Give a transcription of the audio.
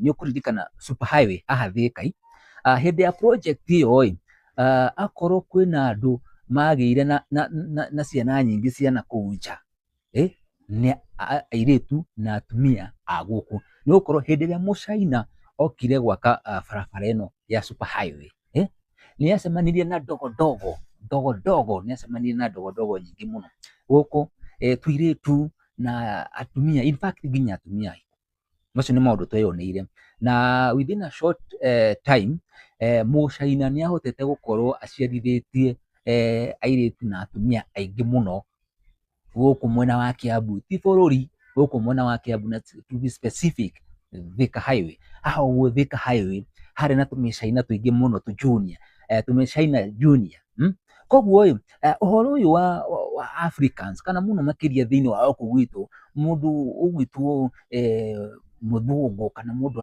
Highway. Nĩ ũkũririkana Super Highway haha Thika, hĩndĩ ya project ĩyo ĩ, akorwo kwĩna andũ magĩire na ciana nyingĩ cia nakũu nja, nĩ airĩtu na atumia a gũkũ. Nĩ gũkorwo hĩndĩ ĩrĩa mũcaina okire gwaka barabara ĩno ya Super Highway, nĩ acemanirie na ndogondogo, ndogondogo, nĩ acemanirie na ndogondogo nyingĩ mũno gũkũ, tũirĩtu na atumia, in fact nginya atumia. Macio nĩ maũndũ tweyoneire. Na within a short time, mũcaina nĩ ahotete gũkorwo aciarithĩtie airĩtu na atumia aingĩ mũno gũkũ mwena wa Kiambu, ti bũrũri, gũkũ mwena wa Kiambu, na to be specific, Thika Highway. Haha ũguo Thika Highway harĩ na tũmĩcaina tũingĩ mũno, tũ junior, tũmĩcaina junior. Koguo ĩ, ũhoro ũyũ wa Africans kana mũno makĩria thĩinĩ wa gũkũ gwitũ, mũndũ ũgwĩtwo mũthũngũ kana mũndũ